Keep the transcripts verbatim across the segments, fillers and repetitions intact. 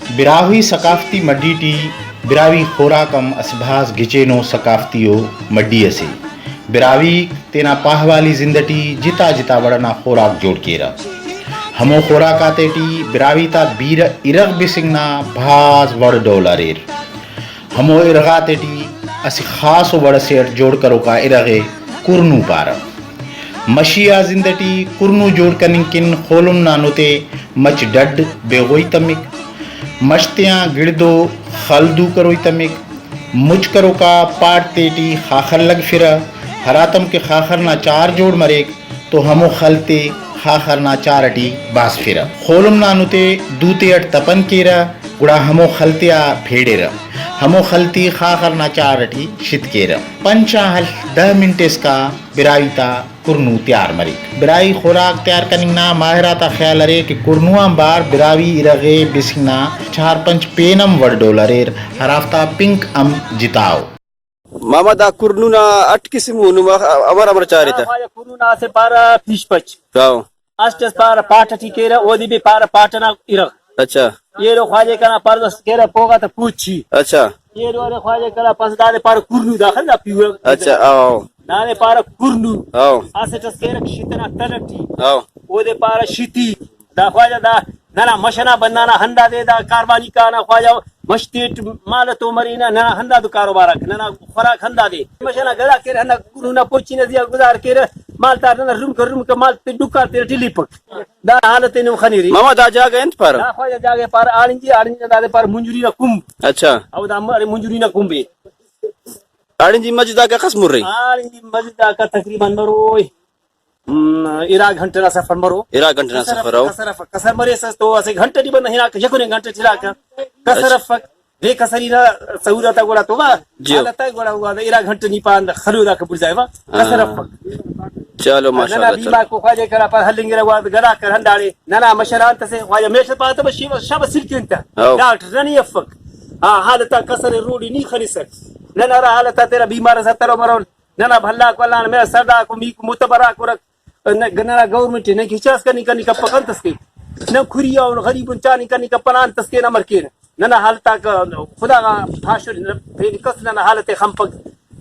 براہوئی ثقافتی مڈی ٹی براہوئی خوراک ہم اسہ بھاز گچینو ثقافتی و مڈی اسے۔ براہوئی تینا پاہوالی زند ٹی جتا جتا وڑ ئنا خوراک جوڑ کیرہ۔ ہمو خوراک آتے ٹی براہوئی تا بیرہ ارغ بسنگ نا بھاز وڑ ڈول اریر۔ ہمو ارغ آتے ٹی اسہ خاص ءُ وڑ ئسے اٹ جوڑ کروک آ ارغ ءِ کرنو پارہ۔ مشی آ زند ٹی کرنو جوڑ کننگ کن خولم نا نت ءِ مچ ڈڈ، بے غوئی تمک۔ مش تیان گڑدو خل دو کروئی تمک۔ مچ کروک آ پاٹ تیٹی خاخر لگفرہ۔ ہراتم کہ خاخر نا چار جوڑ مریک، تو ہمو خل تے خاخر نا چار ٹی باسفرہ۔ خولم نا نت ءِ دوتے اٹ تپن کیرہ، گڑا ہمو خل تیا پھیڑرہ۔ ہمو خل تے خاخر نا چار ٹی شت کیرہ۔ پنچ آن ہشت دہ منٹ اسکا براہوئی تا کرنو تیار مریک۔ براہوئی خوراک تیار کننگ نا ماہر آتا خیال ارے کہ کرنو آنبار براہوئی ارغ ءِ بسنگ نا چار پنچ پین ہم وڑ ڈول اریر، ہرافتا پنک ہم جتا ءُ۔ ماما، دا کرنو نا اٹ قسم ءُ، نم اخ-، امر امر چارے تہ؟ ہاں، خواجہ، کرنو نا اسہ پارہ پیش پچ۔ ہاں۔ اسٹ اس پارہ پاٹ ٹی کیرہ، اودے بھی پارہ پاٹ نا ارغ۔ اچھا۔ ایلو خواجہ کنا پرد اس کیرہ پوغا تہ پوچی۔ اچھا۔ ایلو ارے خواجہ کنا پس دادے پارہ کرنو، دا خل دا پیور۔ اچھا، ہاں۔ دادے پارہ کرنو۔ ہاں۔ اسٹ اس کیرہ شتنا تلٹی۔ ہاں۔ اودے پارہ شتی۔ دا خواجہ دا ننا مش ئنا بندغ نا ہند آ دے، دا کاروانی کانہ خواجہ، مش تیٹ مال تو مرینہ، ننا ہند آ دو کاروبار آک، ننا خوراک ہند آ دے۔ مش ئنا گڑا کیرہ، ہندا گرو نا پوچی نا زیہا گزار کیرہ، مال تا ننا رمک رمک مال تے ڈکار تیرہ ٹلیپک۔ دا حالت ءِ نم خنیرے۔ ماما، دا جاگہ انت پارہ؟ دا خواجہ جاگہ پارہ آڑنجی، آڑنجی نا دادے پارہ منجری نا کمب۔ اچھا۔ او دا ارے منجری نا کمب ءِ۔ آڑنجی مسجد آکا کس مرے؟ آڑنجی مسجد آکا تقریباً مروئے ہم، ارا گھنٹہ نا سفر مرو۔ ارا گھنٹہ نا کسر سفر اف-، او۔ کسر اف-، کسر مریسس تو اسہ گھنٹہ ٹی بندغ ہناکہ، یکن گھنٹہ ٹی ہناکہ۔ کسر اچھا۔ افک۔ بے کسری نا سہولت آ گڑا تو وا جی۔ حالت آ گڑا وا ارا گھنٹہ نی پان خلو داکہ بڑزائے وا۔ ہاں۔ کسر افک۔ چلو، ننا ماشاءاللہ، چلو۔ بیمار کو خواجہ کرا پر ہلنگرہ وا گڑا کر ہنداڑے۔ ننا مشران تسے خواجہ میش پاتا بس شیوا شابا سلکین تا۔ او۔ ڈاکٹر ننی افک۔ ہاں، حالت آ کسر روڈی نی خنسک۔ ننا را حالت آ تیرا بیمار سترو مرون۔ ننا بھلاک ولان، مئے سرداک و میک متبر آک ورک۔ نہ، ننا گورنمنٹ نن کہ ہچاس کننگ کننگ کپک انت اس کے۔ نن کھری آن غریب ان چاننگ کننگ کپنہ انت اس کے نن امر کینہ۔ ننا حالت آک خدا غا حاشر پین کس ننا حالت ءِ خنپک۔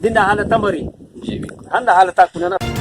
دن حالت امرے؟ جی بالکل۔ ہندا حالت آک ننا۔